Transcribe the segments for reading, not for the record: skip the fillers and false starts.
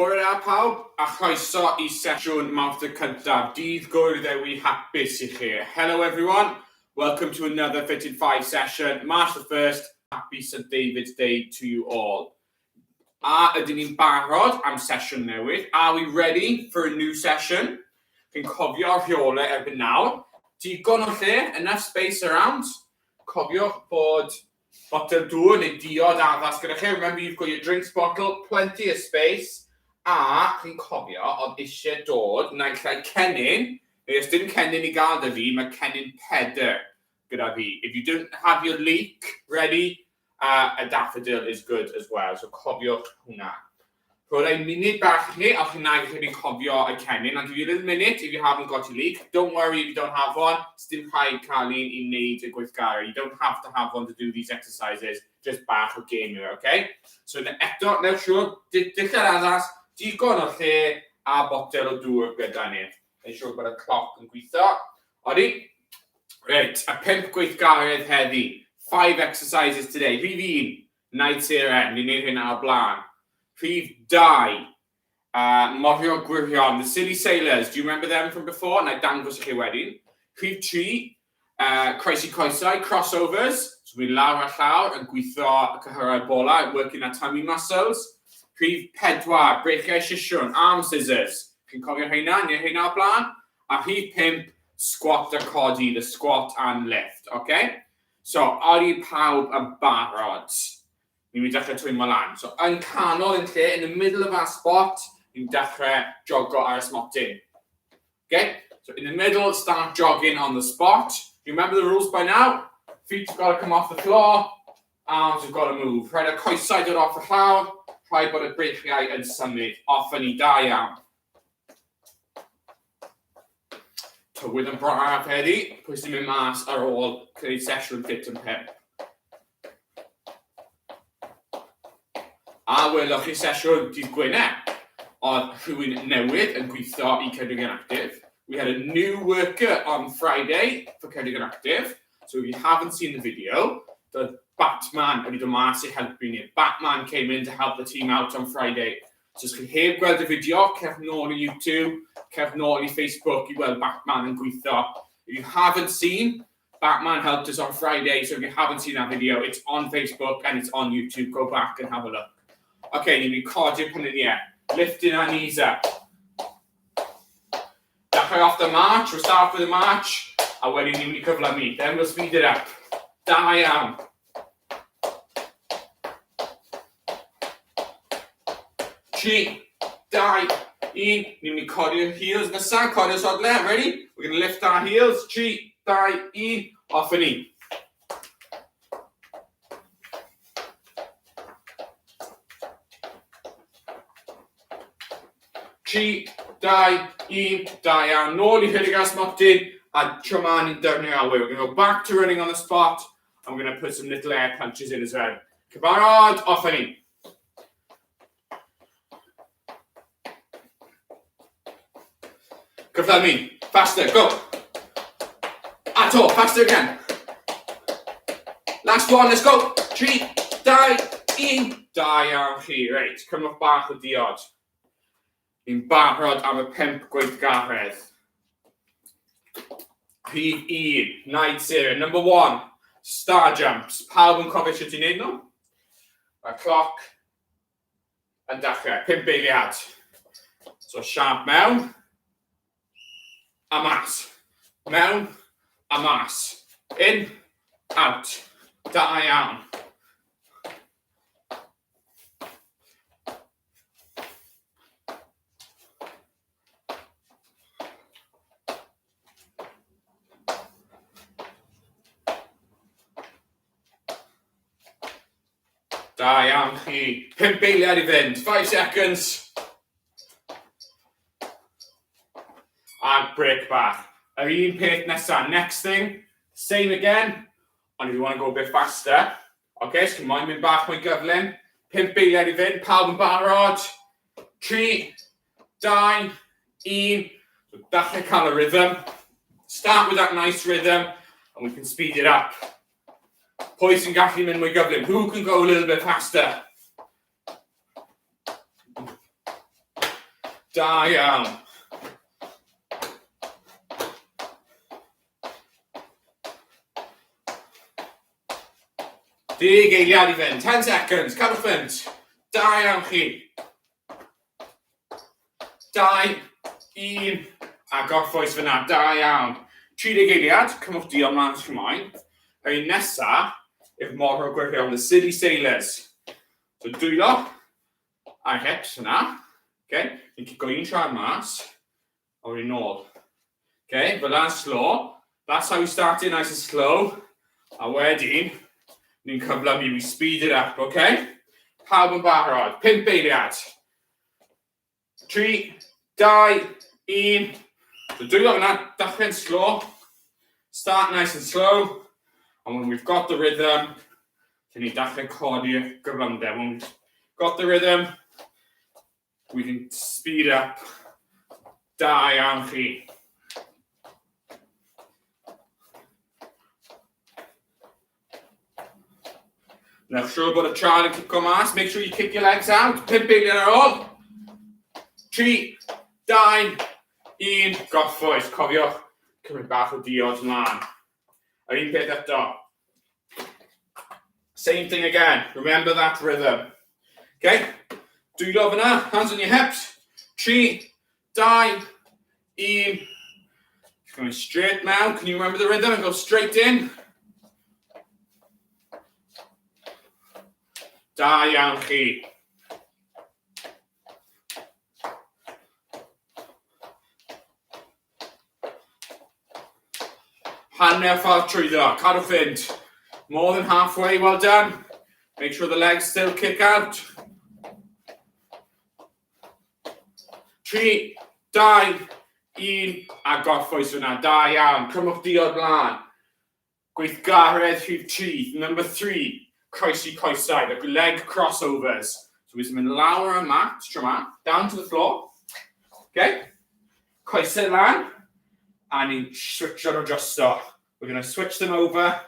Bore da pawb, a chroeso i sesiwn Mawrth y Cyntaf, Dydd Gŵyl Ddewi hapus i chi. Hello everyone, welcome to another Fit in 5 session, March the 1st, happy St David's Day to you all. A ydyn ni'n barod am sesiwn newydd? Are we ready for a new session? Chi'n cofio'r rheolau erbyn nawr. Digon o lle, enough space around. Cofiwch bod botel dŵr neu diod addas gyda chi. Remember you've got your drinks bottle, plenty of space. A chi'n cofio, oedd eisiau dod naill ai cennin, neu os dim cennin i gael 'da fi, mae cennin Pedr gyda fi. If you don't have your leek ready, a daffodil is good as well, so cofiwch hwnna. Rhodai munud bach i chi, a chi nag chi wedi cofio y cennin. I'll give you a little minute if you haven't got your leek. Don't worry if you don't have one. Sdim rhaid cael un i wneud y gweithgaredd. You don't have to have one to do these exercises. Just bach o game yw e, okay? So eto, newch siŵr, dillad addas, digon o lle a botel o dŵr gyda ni. Neu siŵr bod y cloc yn gweithio. Odi? Reit, a pump gweithgaredd heddi. Five exercises today. Rhif un, Night Seren, ni'n neud hynna o'r blaen. Rhif 2, uh, Morio Gwirion, The Silly Sailors, do you remember them from before? Na i dangos i chi wedyn. Rhif 3, uh, Croesi Coesau, Crossovers, so mi lawr a llawr yn gweithio y cyhyrau bola, working our tummy muscles. Rhif 4, Breichiau Sisiwn, Arm Scissors, chi'n cofio rheina, neu rheina o'r blaen? A rhif 5, Squat a Codi, the squat and lift, okay? So, ydy pawb yn barod? Ni'n mynd i dechrau twymo lan. So, yn canol yn lle, in the middle of our spot, ni'n dechrau jogo ar y smotyn. Okay? So, in the middle, start jogging on the spot. You remember the rules by now? Feet have got to come off the floor, arms have got to move. Rhaid y coesau dod off y llawr, rhaid bod y breichiau yn symud. Off yn ni, da iawn. Tywydd yn braf heddi, pwy sy'n mynd mas ar ôl creu sesiwn ffit yn pimp? A welwch chi sesiwn dydd Gwener, oedd rhywun newydd yn gweithio i Ceredigion Active. We had a new worker on Friday for Ceredigion Active. So if you haven't seen the video, doedd Batman wedi dod mas i helpu ni. Batman came in to help the team out on Friday. So os chi heb gweld y fideo, cerwch nôl i YouTube, cerwch nôl i Facebook i weld Batman yn gweithio. If you haven't seen, Batman helped us on Friday, so if you haven't seen that video, it's on Facebook and it's on YouTube. Go back and have a look. Okay, ni'n mynd codi'r penliniau. Lifting our knees up. Dechrau off the march, we'll start with the march, a wedyn ni'n mynd i cyflymu. Then we'll speed it up. Da iawn. 3, 2, 1. Ni'n mynd i codi'r heels nesaf, codi'r sodle. Ready? We're going to lift our heels. 3, 2, 1. Off â ni. 3, 2, 1, da iawn. Nôl i rhedeg ar smotyn, a tro ma ni'n dyrnu'r awyr. We're going to go back to running on the spot, and we're going to put some little air punches in as well. Cyfarod, off â ni. Cyflymu, faster, go. Ato, faster again. Last one, let's go. 3, 2, 1. Da iawn chi. Reit, cymrwch bach o diod. Ni'n barod am y pump gweithgaredd. Rhif 1, Night Siren. Number 1, Star Jumps. Pawb yn cofio sut i wneud nhw? Mae'r cloc yn dechrau. Pump eiliad. So siap mewn a mas. Mewn a mas. In, out. Da iawn. Da iawn chi. Pump eiliad i fynd. 5 seconds. A break bach. Yr un peth nesa. Next thing. Same again. Ond if you want to go a bit faster, Ok, so chi moyn mynd bach mwy gyflym. 5 eiliad i fynd, pawb yn barod. 3, 2, 1. So dechrau cael y rhythm. Start with that nice rhythm, and we can speed it up. Pwy sy'n gallu mynd mwy gyflym? Who can go a little bit faster? Da iawn. Deg eiliad i fynd. 10 seconds. Cadwch fynd. Da iawn chi. 2, 1, a gorffwys fyna. Da iawn. 30 eiliad, cymwch di ymlaen os chi moyn. Yr un nesa yw'r morwr gwirion, the silly sailors. So dwylo ar hips fyna. Okay? Ni'n cico un traed mas, a wedyn nôl. Okay? Fel lan slow. That's how we start it, nice and slow. A wedyn, ni'n cyflymu, we speed it up, okay? Pawb yn barod. 5 eiliad. 3, 2, 1. So dwylo fyna, dechrau'n slow. Start nice and slow. And when we've got the rhythm, dyn ni'n dechrau codi'r gyflymder. When we've got the rhythm, we can speed up. Da iawn chi. Newch siŵr bod y traed yn cico mas. Make sure you kick your legs out. 5 eiliad ar ôl. 3, 2, 1. Gorffwys. Cofiwch cymryd bach o diod mlaen. Yr un peth eto. Same thing again. Remember that rhythm. Okay? Dwylo fyna. Hands on your hips. 3, 2, 1. Going straight now. Can you remember the rhythm and go straight in? Da iawn chi. Hanner ffordd trwyddo. Cadw fynd. More than halfway, well done. Make sure the legs still kick out. 3, 2, 1, a gorffwys fyna. Da iawn. Cymwch diod mlaen. Gweithgaredd rhif 3, number 3, croesi coesau, the leg crossovers. So we're mynd lawr y mat tro yma, down to the floor. Okay? Coesau lan, a ni'n switcho nhw drosto. We're going to switch them over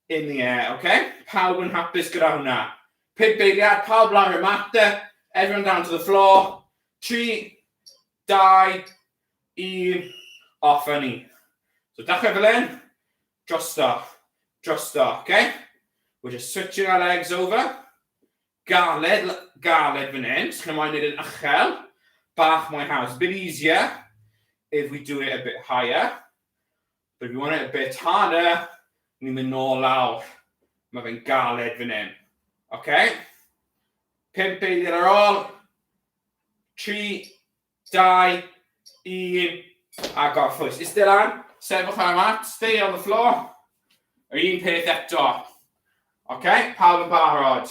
in the air, okay? Pawb yn hapus gyda hwnna. Pump eiliad, pawb lawr y mat, everyone down to the floor. 3, 2, 1, off â ni. So dechrau fel hyn, drosto, drosto, okay? We're just switching our legs over. Galed, galed fan hyn, so chi'n moyn neud yn uchel, bach mwy haws. A bit easier if we do it a bit higher. But if you want it a bit harder, ni'n mynd nôl lawr. Mae fe'n galed fan hyn. Okay? Pump eiliad ar ôl. 3, 2, 1, a gorffwys. Iste lan, sefwch ar y mat, stay on the floor. Yr un peth eto. Ok, pawb yn barod.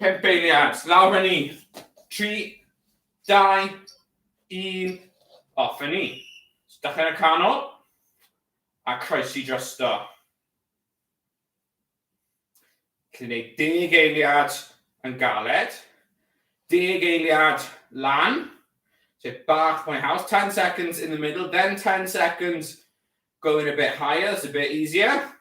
Pump eiliad, lawr â ni. 3, 2, 1, off â ni. So, dechrau yn y canol, a croesi drosto. Felly gwneud deg eiliad yn galed, deg eiliad lan, sef bach mwy haws, 10 seconds in the middle, then 10 seconds going a bit higher, it's a bit easier.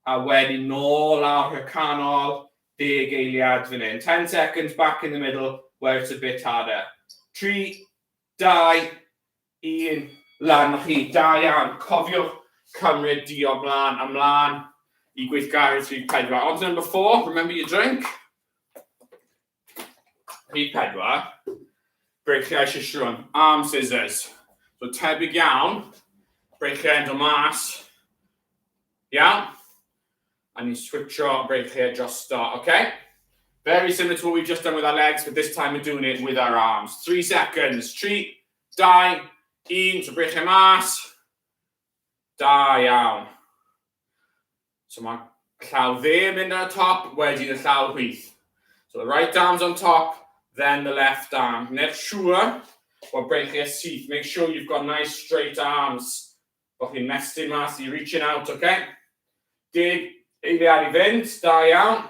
A wedyn nôl lawr y canol, deg eiliad fan hyn. 10 seconds back in the middle, where it's a bit harder. 3, 2, 1, lan â chi. Da iawn. Cofiwch cymryd diod mlaen a mlaen i gweithgaredd rhif 4. On to number 4, remember your drink. Rhif 4, breichiau siswrn, arm scissors. So tebyg iawn, breichiau yn dod mas. Iawn? A ni'n switcho breichiau drosto, okay? Very similar to what we've just done with our legs, but this time we're doing it with our arms. 3 seconds. 3, 2, 1. So breichiau mas. Da iawn. So mae llaw dde yn mynd ar y top, wedyn y llaw chwith. So the right arm's on top, then the left arm. Gwneud siŵr bod breichiau syth. Make sure you've got nice straight arms. Bod chi'n mestyn mas, you're reaching out, okay? Deg eiliad i fynd, da iawn.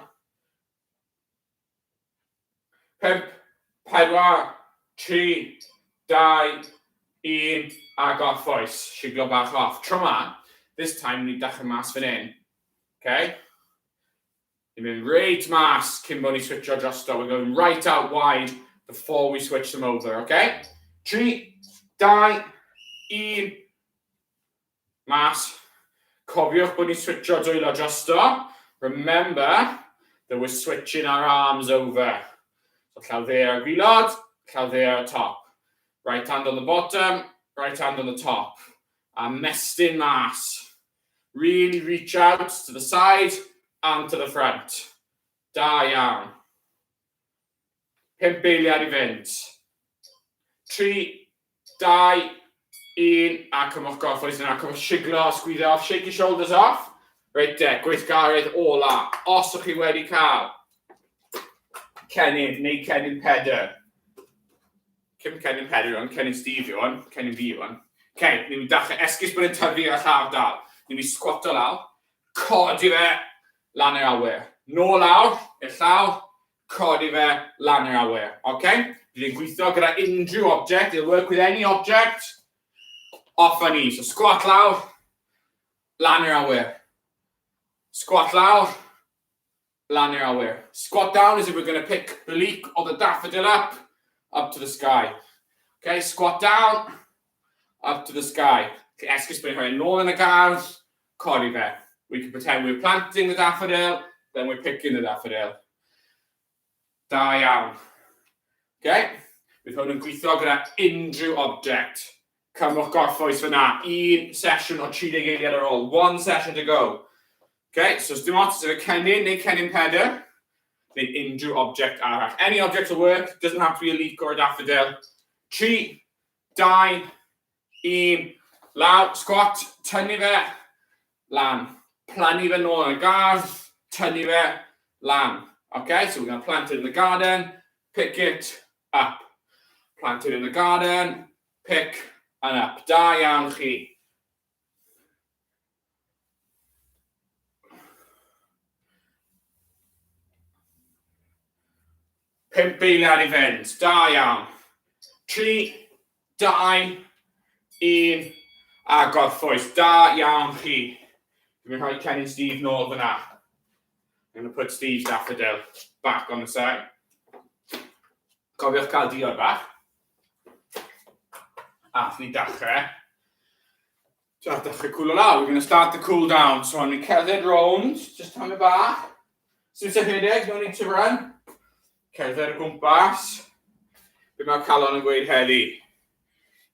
5, 4, 3, 2, 1, a gorffwys. Siglo bach off. Tro ma, this time ni dechrau mas fan hyn. Okay? Ni'n mynd reit mas cyn bod ni switcho drosto. We're going right out wide before we switch them over, okay? 3, 2, 1, mas. Cofiwch bod ni'n switcho dwylo drosto. Remember that we're switching our arms over. So llaw dde ar gwilod, llaw dde ar y top. Right hand on the bottom, right hand on the top. A mestyn mas. Really reach out to the side and to the front. Da iawn. Pump eiliad i fynd. 3, 2, 1, a cymwch gorffwys yna. Cymwch siglo, squeeze off, shake your shoulders off. Reit de, gweithgaredd ola. Os ydych chi wedi cael cennin neu cennin pedr. Cyn cennin pedr yw cennin Steve yw hwn, cennin fi yw hwn. Okay, ni'n mynd dechrau esgus bod yn tyfu ar llaw dal. Ni'n mynd sgwato lawr, codi fe lan yr awyr. Nôl lawr, i'r llaw, codi fe lan yr awyr. Okay? Bydd e'n gweithio gyda unrhyw object, it'll work with any object. Off a ni. So squat lawr, lan yr awyr. Squat lawr, lan yr awyr. Squat down as if we're going to pick the leek or the daffodil up, up to the sky. Okay, squat down, up to the sky. Okay, esgus bod ni'n rhoi nôl yn y gardd, codi fe. We can pretend we're planting the daffodil, then we're picking the daffodil. Da iawn. Okay? Bydd hwn yn gweithio gyda unrhyw object. Cymrwch gorffwys fyna. Un sesiwn o 30 eiliad ar ôl. One session to go. Okay, so dim ots os yw'r cennin neu cennin pedr, neu unrhyw object arall. Any object will work, doesn't have to be a leek or a daffodil. 3, 2, 1, lawr, squat, tynnu fe, lan. Plannu fe nôl yn y gardd, tynnu fe, lan. Okay, so we're going to plant it in the garden, pick it up. Plant it in the garden, pick and up. Da iawn chi. Pump eiliad i fynd. Da iawn. 3, 2, 1, a gorffwys. Da iawn chi. Dwi'n rhoi Ken and Steve nôl fyna. I'm going to put Steve's daffodil back on the side. Cofiwch cael diod bach. A ni dechrau. So, dechrau cwlo lawr. We're going to start the cool down. So, ni'n cerdded rownd, just tamed bach. Sy'n eisiau rhedeg, no need to run. Cerdded o gwmpas. Be mae calon yn gweud heddi?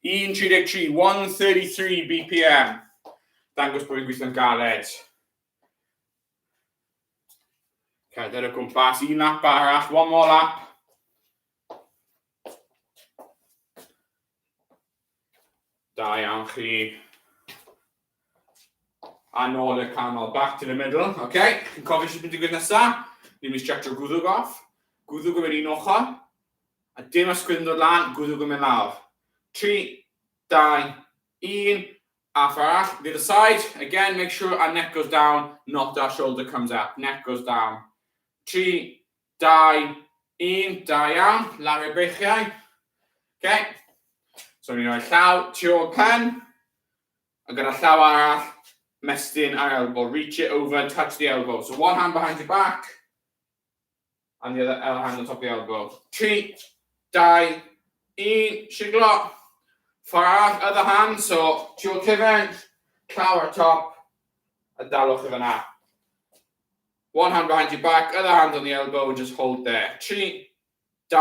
1.33, 1.33 BPM. Dangos bod fi'n gweithio'n galed. Cerdded o gwmpas, un lap arall, one more lap. Da iawn chi. A nôl i'r canol, back to the middle. Okay, chi'n cofio sut mae'n digwydd nesaf? Ni'n mynd i stretcho gwddwg off. Gwddwg yn mynd un ochr. A dim ysgwydd yn dod lan, gwddwg yn mynd lawr. 3, 2, 1. A ffordd arall, the other side. Again, make sure our neck goes down, not our shoulder comes up. Neck goes down. 3, 2, 1, da iawn. Lawr i'r breichiau. Okay. So ni'n rhoi llaw tu ôl pen. A gyda llaw arall, mestyn ar elbow. Reach it over and touch the elbow. So one hand behind your back. And the other hand on top of the elbow. 3, 2, 1, siglo. Ffordd arall, other hand, so tu ôl cefen, llaw ar top, a dalwch i fyna. One hand behind your back, other hand on the elbow, and just hold there. 3, 2,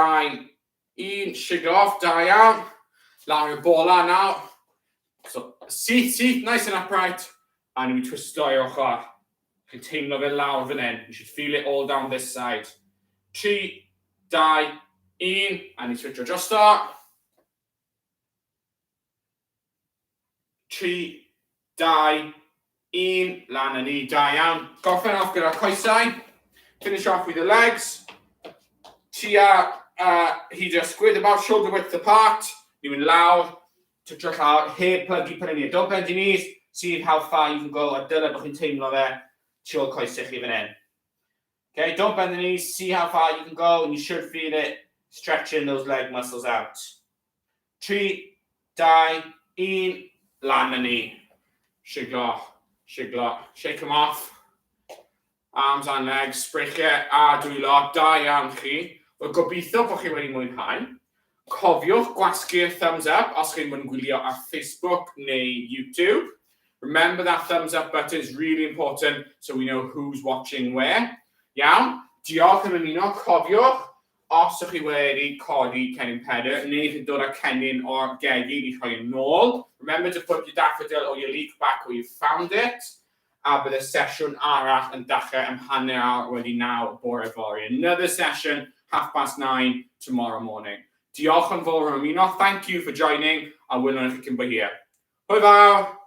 1, siglo off, da iawn. Lawr i'r bola nawr. So, syth, syth, nice and upright. A ni'n twisto i'r ochr. Chi'n teimlo fe lawr fan hyn. You should feel it all down this side. 3, 2, 1, a ni'n switcho drosto. 3, 2, 1, lan â ni, da iawn. Gorffen off gyda'r coesau. Finish off with the legs. Tua hyd yr ysgwydd, about shoulder width apart. Ni'n mynd lawr, twtio llaw, heb plygu penniau. Don't bend your knees, see how far you can go, a dyle bod chi'n teimlo fe tu ôl coesau chi fan hyn. Okay, don't bend the knees, see how far you can go, and you should feel it stretching those leg muscles out. 3, 2, 1, lan â ni. Siglo, siglo, shake them off. Arms and legs, sbreichiau a dwylo, da iawn chi. Wel, gobeithio bod chi wedi mwynhau. Cofiwch gwasgu'r thumbs up os chi'n mynd gwylio ar Facebook neu YouTube. Remember, that thumbs up button is really important so we know who's watching where. Iawn, diolch am ymuno. Cofiwch, os ydych chi wedi codi cennin Pedr, neu chi'n dod â cennin o'r gegin i rhoi yn ôl, remember to put your daffodil or your leek back where you found it. A bydd y sesiwn arall yn dechrau am 9:30 bore fory. Another session, 9:30 tomorrow morning. Diolch yn fawr am ymuno. Thank you for joining, a welwn chi cyn bo hir. Hwyl fawr!